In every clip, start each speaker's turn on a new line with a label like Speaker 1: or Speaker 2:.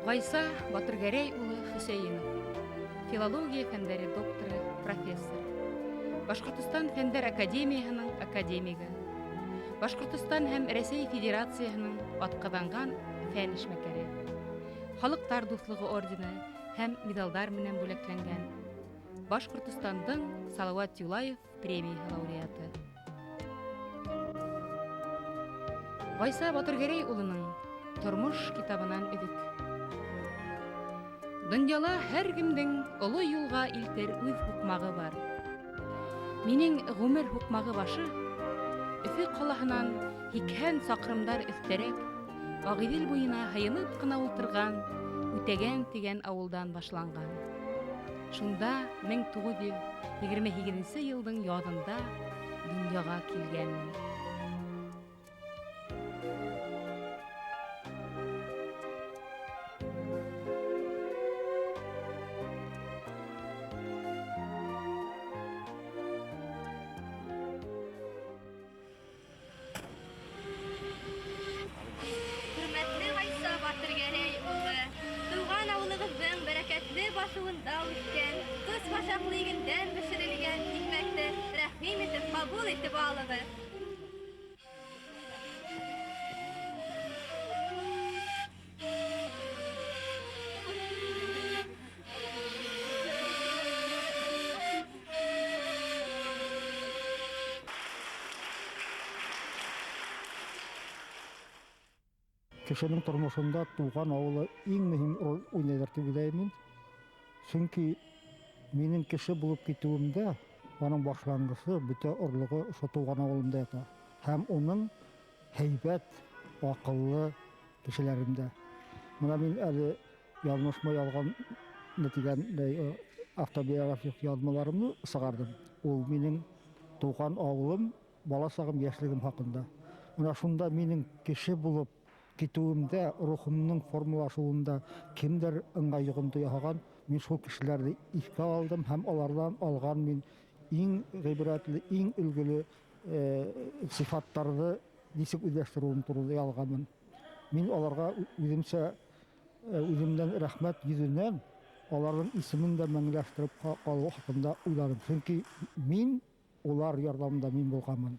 Speaker 1: Ғайса Батыргәрәй улы Хөсәйенов, филология фәндәре докторы, профессор. Башҡортостан Фәндәр академияһының академигы. Башҡортостан һәм Рәсәй Федерацияһының атҡаҙанған фән эшмәкәре. Халыҡтар дуҫлығы ордены һәм миҙалдар менән бүләкләнгән. Башҡортостандың Салауат Юлаев премияһы лауреаты. Ғайса Батыргәрәй улының Тормош китабынан өҙөк. Донъяла һәр кемдең оло юлға илтер үҙ һуҡмағы бар. Минең ғүмер һуҡмағы башы Өфө ҡалаһынан 80 саҡрымдар өҫтәрәк Ағиҙел буйына һыйынып ҡына ултырған Үтәгән тигән ауылдан башланған. Шунда 1928 йылдың яҙында донъяға килгәнмен.
Speaker 2: Хөрмәтле Ғайса Батыргәрәй улы, тыуған ауылығыҙҙың бәрәкәтле баҫыуында үҫкән, тоҫ башаҡлы игендән бешерелгән икмәкте рәхим итеп ҡабул итеп алығыҙ.
Speaker 3: Кешенең тормошонда туған ауылы иң мөһим роль уйнайҙыр тип уйлайым мин. Сөнки минең кеше булып китеүемдә уның башланғысы, бөтә орлоғо ошо туған ауылымда ята. Һәм уның һәйбәт, аҡыллы кешеләрендә. Мына мин әле яҙмышыма яҙған тигән автобиографик яҙмаларымды сығарҙым. Ул минең туған ауылым, бала сағым, йәшлегем хаҡында. Мына шунда минең кеше булып китеүемдә, рухымның формалашыуында кемдер ыңғай йоғонто яһаған, мин шул кешеләрҙе иҫкә алдым һәм аларҙан алған мин иң ғибрәтле, иң өлгөлө сифаттарҙы нисек үҙләштереүем турында яҙғанмын. Мин аларға үҙемсә, үҙемдән рәхмәт йөҙөнән аларҙың исемен дә мәңгеләштереп ҡалыу хаҡында уйланым. Сөнки мин улар ярҙамында мин булғанмын.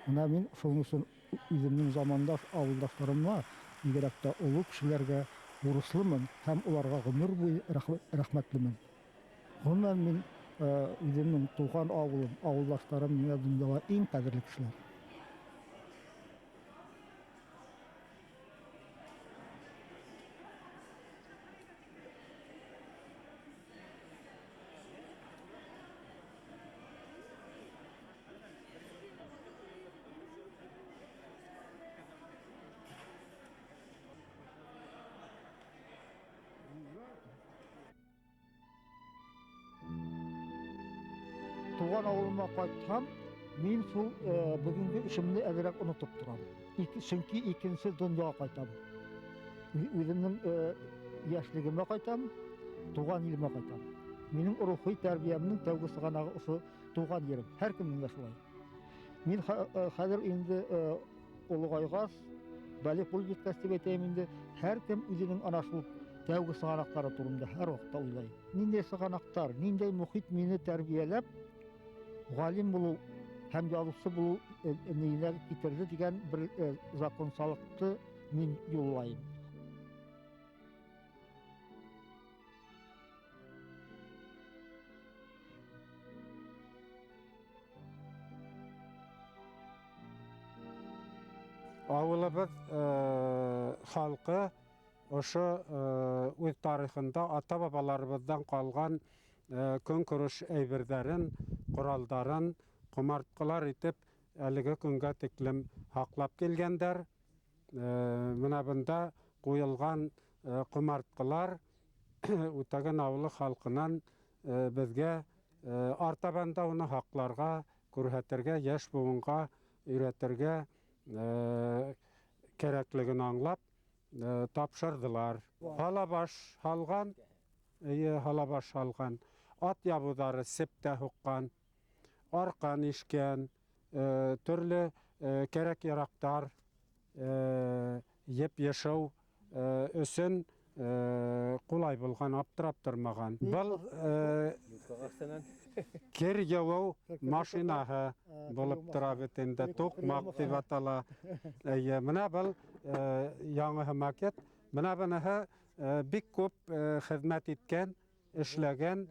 Speaker 3: Мына мин шуның өсөн үҙемдең замандаш ауылдаштарыма, бигерәк тә оло кешеләргә бурыслымын һәм уларға ғүмер буйы рәхмәтлемен. Ғөмүмән, мин үҙемдең туған ауылым, ауылдаштарым миңә донъяла иң ҡәҙерле кешеләр. Туған ауылыма ҡайтһам, мин шул бөгөнгө эшемде әҙерәк онотоп торам. Сөнки икенсе донъяға ҡайтам. Үҙемдең йәшлегемә ҡайтам, туған илемә ҡайтам. Минең рухи тәрбиәмдең тәүге сығанағы ошо туған ерем. Һәр кемдең дә шулай. Мин хәҙер инде олоғайғас, балиғ булып еткәс тип әйтәйем инде, һәр кем үҙенең ана шул тәүге сығанаҡтары турында һәр ваҡытта уйлай. Ниндәй сығанаҡтар, ниндәй мөхит мине тәрбиәләп, ғалим булыу һәм яҙыусы булыу ниенә китерҙе тигән бер законсалыҡты мин юллайым.
Speaker 4: Ауылыбыҙ халҡы ошо үҙ тарихында ата-бабаларыбыҙҙан ҡалған көнкүреш әйберҙәрен, ҡоралдарын ҡомартҡылар итеп әлеге көнгә тиклем һаҡлап килгәндәр. Мына бында ҡуйылған ҡомартҡылар Үтәгән ауылы халҡынан беҙгә артабан да уны һаҡларға, күрһәтергә, йәш быуынға өйрәтергә кәрәклеген аңлап тапшырҙылар. Һалабаш һалған, эйе, һалабаш һалған, ат ябыуҙары септә һуҡҡан, арҡан ишкән, төрлө кәрәк-яраҡтар, еп йышыу өсөн Ҡулай булған, аптырап тормаған. Был кер йыуыу машинаһы булып тора бит инде, туҡмаҡ тип атала. Эйе, мына был яңыһы макет. Мына быныһы бик күп хеҙмәт иткән, эшләгән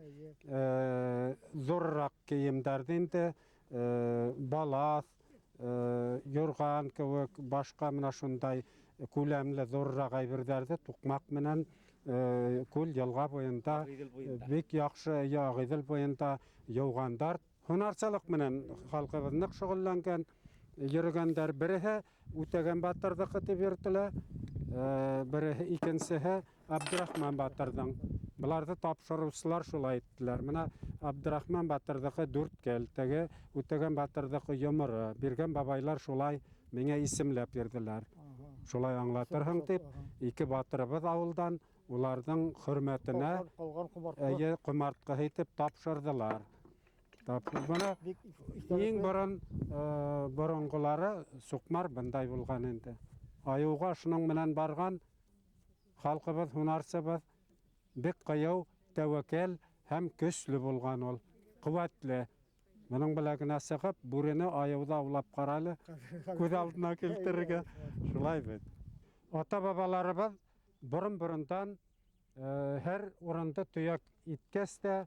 Speaker 4: ҙурыраҡ кейемдәрҙе инде, балаҫ, юрған кеүек, башҡа мына шундай күләмле ҙурыраҡ әйберҙәрҙе туҡмаҡ менән күл йылға буйында бик яҡшы, Ағиҙел буйында йыуғандар. Һунарсылыҡ менән халҡыбыҙ ныҡ шөғөлләнгән, йөрөгәндәр. Береһе Үтәгән батырҙыҡы тип йөрөтөлә, береһе, икенсеһе Абдрахман батырҙың. Быларҙы тапшырыусылар шулай иттеләр. Мына Абдрахман батырҙыҡы дүрт кәлтәге, Үтәгән батырҙыҡы йоморо. Биргән бабайлар шулай миңә исемләп бирҙеләр. Шулай аңлатырһың тип, ике батырыбыҙ ауылдан уларҙың хөрмәтенә эйе ҡомартҡыһы итеп тапшырҙылар. Бына иң боронғолары суҡмар бындай булған инде. Айыуға шуның менән барған халҡыбыҙ, һунарсыбыҙ бик ҡыйыу, тәүәккәл һәм көслө булған ул, ҡеүәтле. Бының белән генә сығып, бүрене айыуҙа аулап ҡаралы, күҙ алдына килтерергә. Шулай бит. Ата-бабаларыбыҙ борон-борондан һәр урынды төйәк иткәс тә,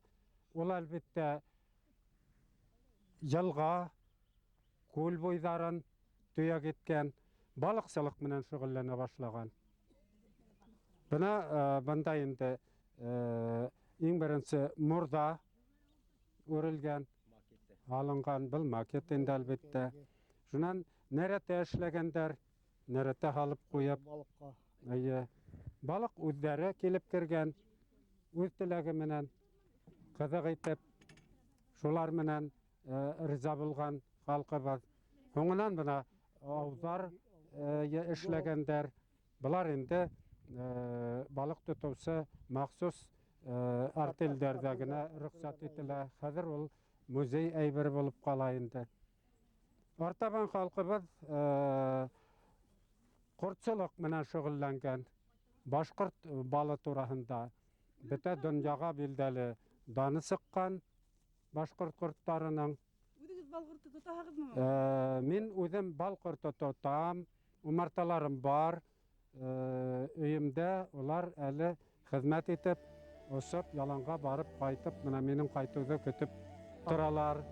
Speaker 4: ул әлбиттә йылға, күл буйҙарын төйәк иткән, балыҡсылыҡ менән шөғөлләнә башлаған. Бына бында инде иң беренсе мурҙа үрелгән, алынған, был макет инде әлбиттә. Шунан нәрәтә эшләгәндәр, нәрәтә һалып ҡуйып, эйе, балыҡ үҙҙәре килеп кергән, үҙ теләге менән, ҡыҙыҡ итеп, шулар менән риза булған халҡыбыҙ. Һуңынан бына ауҙар эшләгәндәр. Былар инде балыҡ тотоусы махсус артелдәрҙә генә рөхсәт ителә. Хәҙер ул музей әйбере булып ҡала инде. Артабан халҡыбыҙ ҡортсолоҡ менән шөғөлләнгән. Башҡорт балы тураһында бөтә донъяға билдәле даны сыҡҡан башҡорт ҡорттарының.
Speaker 5: Үҙегеҙ бал ҡорто тотаһығыҙмы?
Speaker 4: Мин үҙем бал ҡорто тотам, умарталарым бар. Өйөмдә улар әле хеҙмәт итеп, осоп, яланға барып ҡайтып, мына минең ҡайтыуҙы көтөп торалар.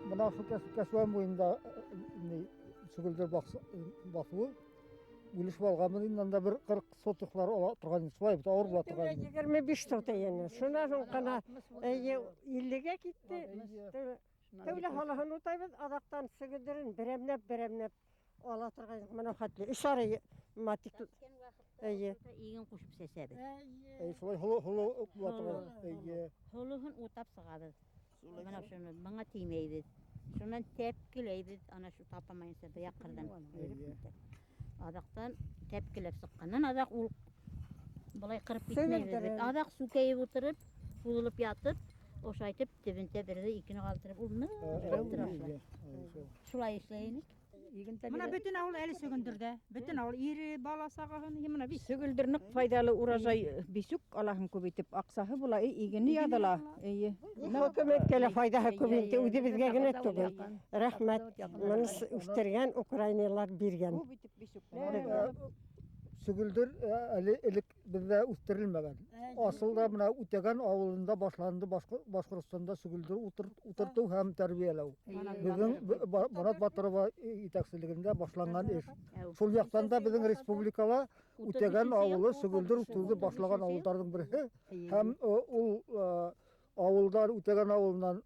Speaker 3: Бына ошо Кәсүән буйында сөгөлдөр баҫыуы. Бүлешеп алғанбыҙ инде, анда бер 40 сотыҡлар ала торған, шулай бит, ауыр була торған.
Speaker 6: 25 сота ине. Шунан һуң ҡына 50-гә китте. Тәүлә һалаһын утайбыҙ, аҙаҡтан сөгөлдөрөн берәмләп-берәмләп ала торған мына хәтле. Өс ары матик. Эйе.
Speaker 7: Иген ҡушып сәсәбеҙ.
Speaker 3: Эйе, шулай һоло була торған. Эйе.
Speaker 7: Һолоһон утап сығабыҙ. Мына шуны быңа теймәйбеҙ. Шунан тәпкеләйбеҙ, ана шу тапамайынса быяҡ ҡырҙан. Аҙаҡтан тәпкеләп сыҡҡаннан аҙаҡ ул былай ҡырып китмәйбеҙ. Аҙаҡ сүкәйеп ултырып, һуҙылып ятып, ошайтып төбөндә берҙе икене ҡалдырып, ул ныҡ тора шулай. Шулай эшләй инек.
Speaker 8: Мына бөтөн ауыл әле сөгөлдөрҙә. Бөтөн ауыл ире, бала сағаһын, мына бит.
Speaker 9: Сөгөлдөр ныҡ файҙалы урожай бисүк алаһын күп итеп, аҡсаһы була, игене яҙыла. Эйе.
Speaker 6: Хөкүмәткә лә файҙаһы күп инде, үҙебеҙгә генә түгел. Рәхмәт. Мыны үҫтергән украиналар биргән.
Speaker 9: Күп итеп бисүкләр.
Speaker 3: Сөгөлдөр әле элек беҙҙә үҫтерелмәгән. Асылда мына Үтәгән ауылында башланды Башҡортостанда сөгөлдөр ултыртыу һәм тәрбиәләү. Беҙҙең Марат Батырова етәкселегендә башланған эш. Шул яҡтан да беҙҙең республикала Үтәгән ауылы сөгөлдөр үҫтереүҙе башлаған ауылдарҙың береһе. Һәм ул ауылдар Үтәгән ауылынан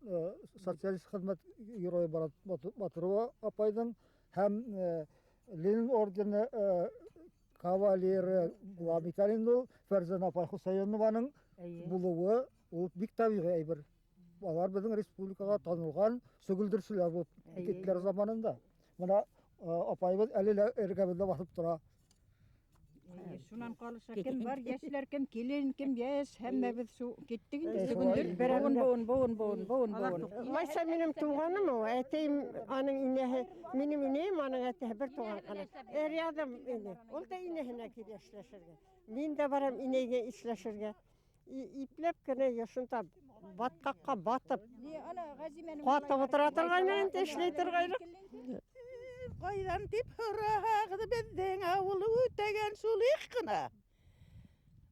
Speaker 3: социалист хеҙмәт геройы Марат Батырова апайҙың һәм Ленин ордены кавалеры була микән инде ул, Фәрзәнә апай Хусайнованың булыуы ул бик тәбиғи әйбер. Алар беҙҙең республикаға танылған сөгөлдөрсөләр булып киттеләр заманында. Мына апайыбыҙ әле лә эргәбеҙҙә баҫып тора.
Speaker 9: Шунан ҡалыша кем бар, йәшләр кем, килен кем, йәш, һәммәбеҙ шул киттек инде. Сөгөлдөр быуын, быуын, быуын, быуын, быуын, быуын.
Speaker 6: Майса минең туғаным ул, әтәйем аның инәһе, минең инәйем аның әтәһе бер туған ҡана. Рядом ине. Ул да инәһенә килә эшләшергә. Мин дә барам инәйгә эшләшергә. Ипләп кенә йошонта батҡаҡҡа батып, ҡатып ултыра торғайны инде, эшләй торғайныҡ.
Speaker 5: Ҡайҙан тип һораһағыҙ, беҙҙең ауыл Үтәгән шул их ҡына.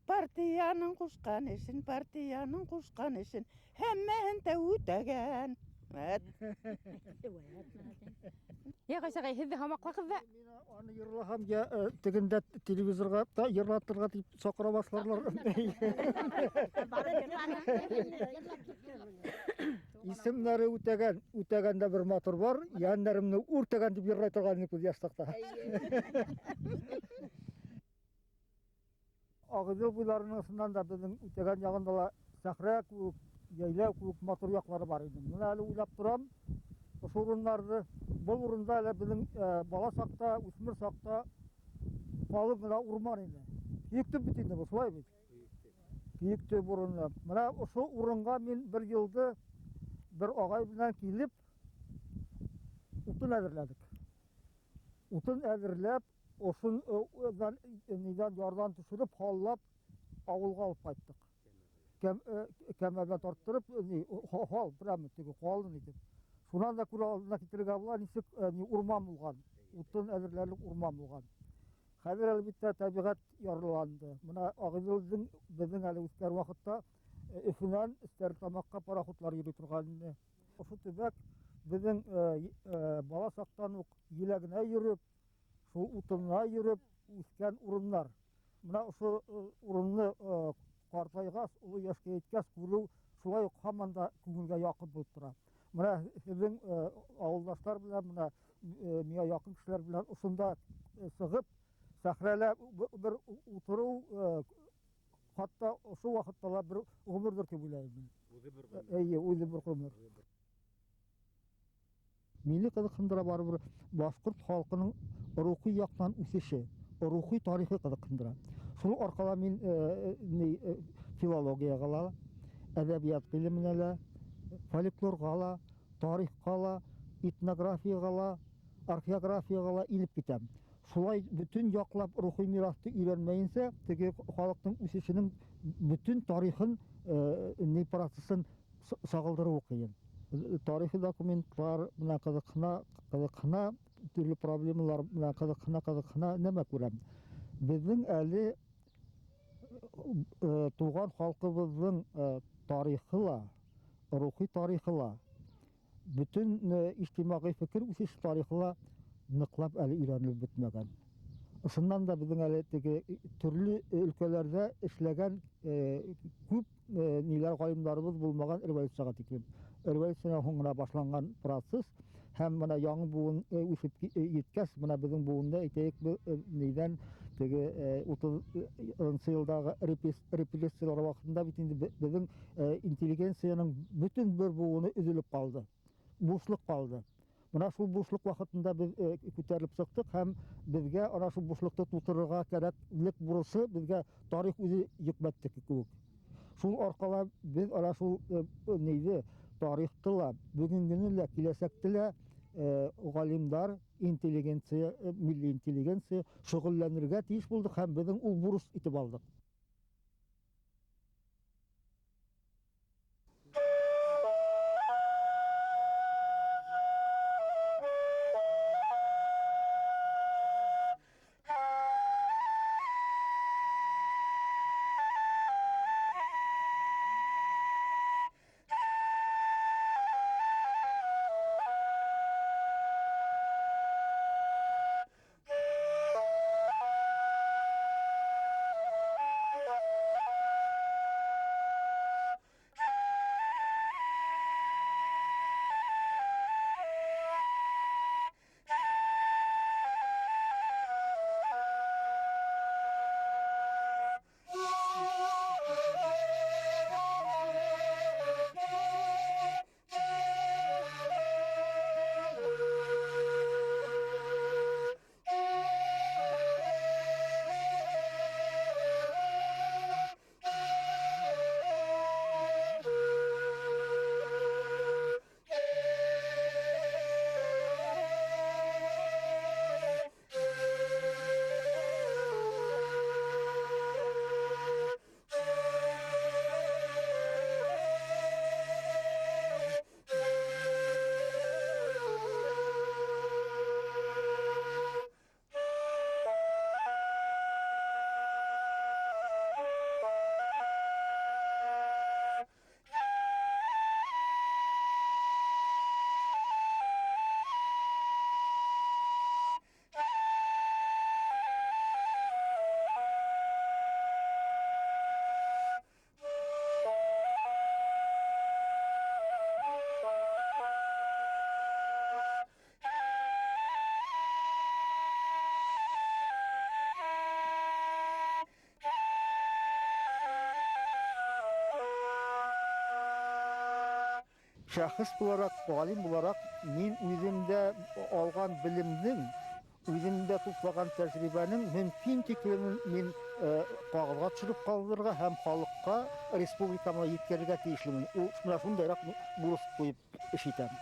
Speaker 5: Партияның ҡушҡан эшен, партияның ҡушҡан эшен һәммәһен дә үтәгән. Вәт.
Speaker 1: Йә, Ғайса ағай, һеҙ ҙә һамаҡлағыҙ ҙа.
Speaker 3: Аны йырлаһам, йә тегендә телевизорға да йырлатырға тип саҡыра башларлар. Исемнәре үтәгән, үтәгәндә бер матур бар, йәннәремне үртәгән тип йырлай торған инек беҙ йәш саҡта. Ағиҙел буйҙарының ысыннан да беҙҙең Үтәгән яғында ла сәхрә кеүек, йәйләү кеүек матур яҡлары бар ине. Мына әле уйлап торам, ошо урындарҙы, был урында әле беҙҙең бала саҡта, үҫмер саҡта ҡалын ғына урман ине. Кейектөп бит инде был, шулай бит? Кейектөп урыны. Мына ошо урынға мин бер йылды бер ағай менән килеп утын әҙерләнек. Утын әҙерләп, ошон нидән ярҙан төшөрөп, һаллап ауылға алып ҡайттыҡ. Кәмә белән тарттырып, ни, һал, прямо теге ҡалын итеп. Шунан да күрә алдына китерергә була, нисек ни, урман булған, утын әҙерләрлек урман булған. Хәҙер әлбиттә тәбиғәт ярланды. Мына Ағиҙелдең беҙҙең әле үҫкән ваҡытта Өфөнән Стәрлетамаҡҡа пароходлар йөрөй торған ине. Ошо төбәк беҙҙең бала саҡтан уҡ еләгенә йөрөп, шул утынына йөрөп үҫкән урыннар. Мына ошо урынны ҡартайғас, оло йәшкә еткәс күреү шулай уҡ һаман да күңелгә яҡын булып тора. Мына һеҙҙең ауылдаштар белән, мына миңә яҡын кешеләр белән ошонда сығып, сәхрәлә бер ултырыу, хатта ошо ваҡытта ла бер ғүмерҙер тип уйлайым мин.
Speaker 10: Үҙе бер ғүмер.
Speaker 3: Эйе, үҙе бер ғүмер. Мине ҡыҙыҡһындыра барыбер башҡорт халҡының рухи яҡтан үҫеше, рухи тарихы ҡыҙыҡһындыра. Шул арҡала мин филологияға ла, әҙәбиәт ғилеменә лә, фольклорға ла, тарихҡа ла, этнографияға ла, археографияға ла инеп китәм. Шулай бөтөн яҡлап рухи мираҫты өйрәнмәйенсә, теге халыҡтың үҫешенең бөтөн тарихын ни процессын сағылдырыу ҡыйын. Тарихи документлар менән ҡыҙыҡһына, ҡыҙыҡһына, төрлө проблемалар менән ҡыҙыҡһына, ҡыҙыҡһына нәмә күрәм. Беҙҙең әле тыуған халҡыбыҙҙың тарихы ла, рухи тарихы ла, бөтөн ижтимағи фекер үҫеш тарихы ла ныҡлап әле өйрәнелеп бөтмәгән. Ысыннан да беҙҙең әле теге төрлө өлкәләрҙә эшләгән күп ниләр ғалимдарыбыҙ булмаған революцияға тиклем. Революциянан һуң ғына башланған процесс һәм бына яңы быуын үҫеп еткәс, бына беҙҙең быуында әйтәйек, нейҙән теге 30-нсы йылдағы репрессиялар ваҡытында бит инде беҙҙең интеллигенцияның бөтөн бер быуыны өҙөлөп ҡалды, бушлыҡ ҡалды. Бына шул бушлыҡ ваҡытында беҙ күтәрелеп сыҡтыҡ һәм беҙгә ана шул бушлыҡты тултырырға кәрәклек бурысы беҙгә тарих үҙе йөкмәтте кеүек. Шул арҡала беҙ ана шул нейҙе тарихты ла, бөгөнгөнө лә, киләсәкте лә ғалимдар, интеллигенция, милли интеллигенция шөғөлләнергә тейеш булдыҡ һәм беҙҙең ул бурыс итеп алдыҡ. Шәхес булараҡ, ғалим булараҡ, мин үҙемдә алған белемдең, үҙемдә туплаған тәжрибәнең мөмкин тиклемен мин ҡағыҙға төшөрөп ҡалдырырға һәм халыҡҡа, республикама еткерергә тейешлемен. Ул менә шундайыраҡ бурыс ҡуйып эш итәм.